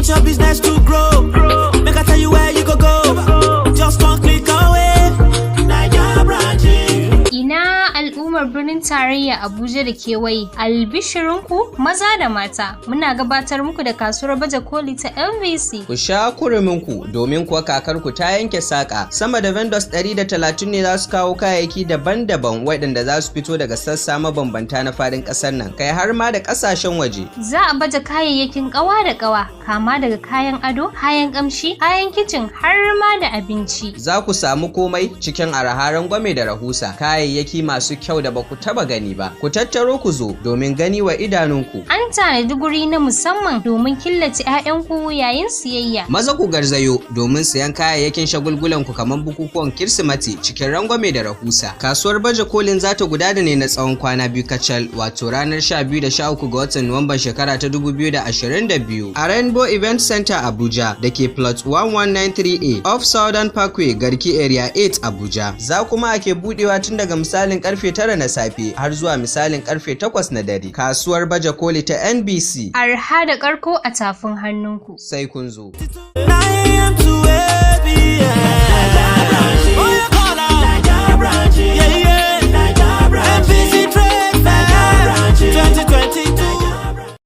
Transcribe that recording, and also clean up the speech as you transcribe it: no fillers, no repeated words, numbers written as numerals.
Want your business to grow, make I tell you where you go go. Just one click away. Naija Branching. Ina al'ummar birnin tarayya Abuja da kewaye, albishirinku maza da mata, muna gabatar muku da kasuwar baje koli ta MVC. Ku sha kuruminku, domin kuwa kakarku ta yanke saƙa. Sama da vendors 130 ne za su kawo kayayyaki daban-daban waɗanda za su fito daga sassa mabambanta na faɗin ƙasar nan, kai har ma da ƙasashen waje. Za a baje kayayyakin ƙawa da ƙawa, kama daga kayan ado, kayan ƙamshi, kayan kicin, har ma da abinci. Za ku samu komai cikin araha, rangwame da rahusa, kayayyaki masu kyau da ba ku taba gani ba. Ku tattaro ku zo domin gani wa idanunku. An tanadi guri na musamman domin killace 'ya'yanku yayin siyayya. Maza ku garzayo domin sayan kayayyakin shagulgulan ku kamar bukukuwan Kirsimati cikin rangwame da rahusa. Kasuwar baje kolin za ta gudana ne na tsawon kwana 2 kacal, wato ranar 12 da 13 ga watan Nuwamban shekara ta 2022 a Rainbow Event Center Abuja da ke plot 1193A off Southern Parkway, Garki Area 8, Abuja. Za kuma ake budewa tun daga misalin karfe 9 na safe har zuwa misalin karfe 8 na dare. Kasuwar baje koli ta NBC. Arha da ƙarko a tafin hannunku. Sai kun zo. 9 a.m. to 8 p.m.